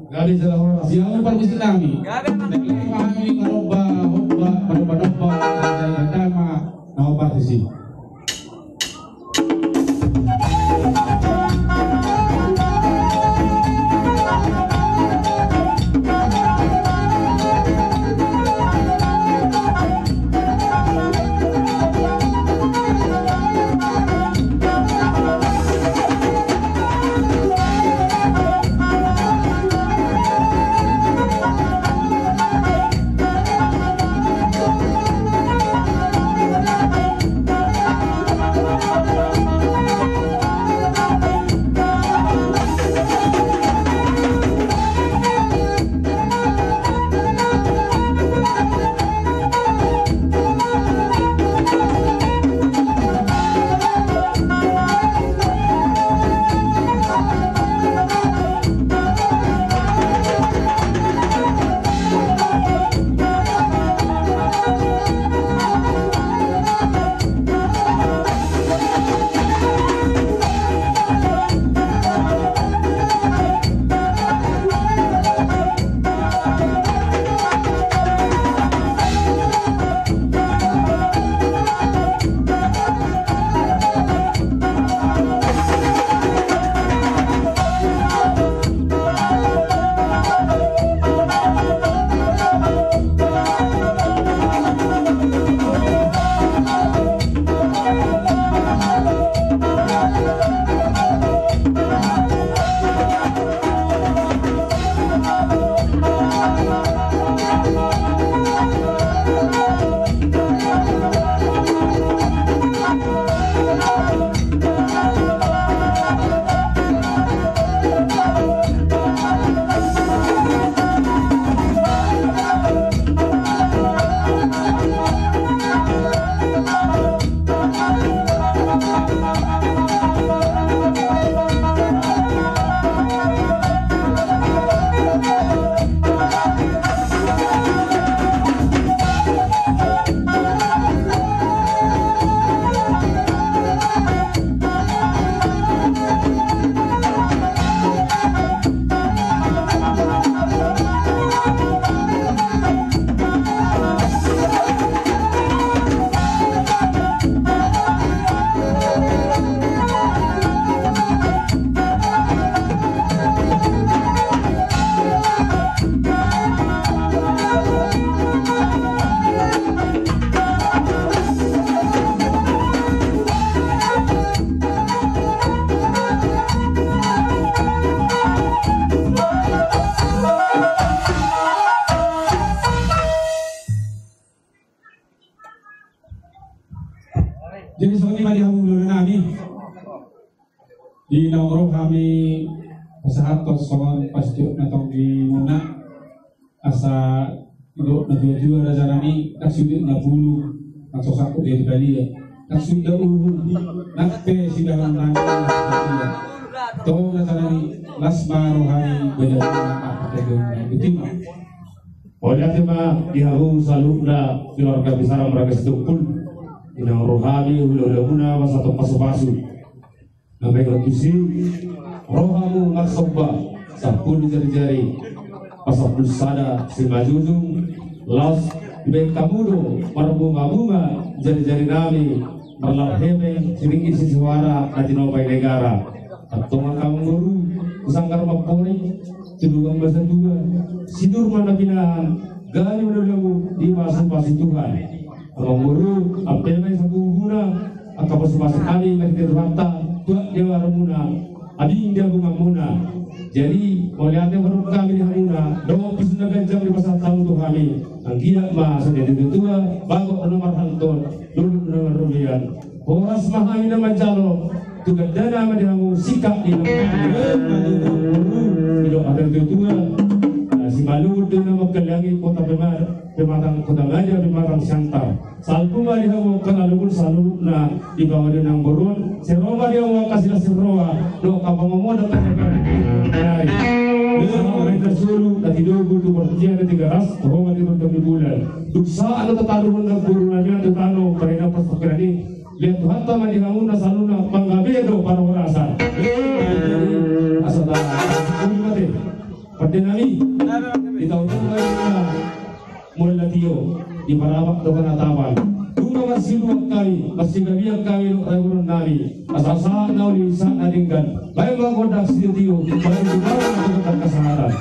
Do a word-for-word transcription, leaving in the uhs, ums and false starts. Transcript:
Gabe jala horas. Ia, umpar musik nami. Gabe, Mas. Nang hami manomba, homba, manomba-nomba, jala dama, na hombar disi. Jadi songon i ma di hamu hulahula nami. Di naung ro hami pasahathon songon pasituhon na tonggi muna. Asa dok na tua-tua raja nami, ndang sude na pulu, ndang so sangkut dia di balia, ndang sude uhum, nang pe sidahan nami. Tong raja nami, las ma roha ni badan na apa tegon na butima. Mauliate ma di hamu saluhutna keluarga besar Marga Sitompul. Di naung ro hami hulahula muna pasahathon pasu-pasu. Na baen tusi, ro hamu marsomba sampulu jari-jari, pasampulu sada simanjujung, laos dibaen hamu do marbunga-bunga jari-jari nami, marlap hepeng siringgit sisuara na tinopa ni negara. Antong angka amangboru, tu sanggar mamporik, tu lubang basa dua, sinur ma na pinahan, gabe ma na lomo dipasu-pasu Tuhan. Amangboru, ampe ma i sabuhuna, angka pasu-pasu nami marhite Tuhanta, tuat di alualuanmuna, ading di abunganmuna. Jadi, mauliate ma hami di hamuna, dohot pusu na ganjang dipasahat hamu tu hami. Anggiat ma songon dia tua-tua, bagot na marhalto, dolok na marrobean. Horas ma hami na manjalo, tu gandana ma di hamu sikap di na. Didok hata ni tua-tua, na simalungun do na mangkaliangi kota pemar-, pematang, kota madya pematang siantar. Salpu ma di hamu angka na lungkun saluhutna di bagasan amangboru on, sai ro ma di hamu angka silas ni roha, dohot angka pangomoan dohot angka pangomoan. Nari. Nari na solu, na tinogu tu portibi na tiga ras, ro ma di rondang ni bulan. Dung sahat na tataruhon na guru na nian tu tano, parina pas pakiran i. Liat Tuhanta ma di hamuna saluhutna, panggabean dohot parhorasan. Asa ta, uli mate. Pande nami, di taon on nami na mulai na tio, di Parapak do panatapan. Tung na marsiluan hami, marsigabian hami dohot raja bolon nami. Asa sahat na uli, sahat na denggan. Baen ma gondang sitio-tio, baen ma gondang sitio-tio, kasahatan.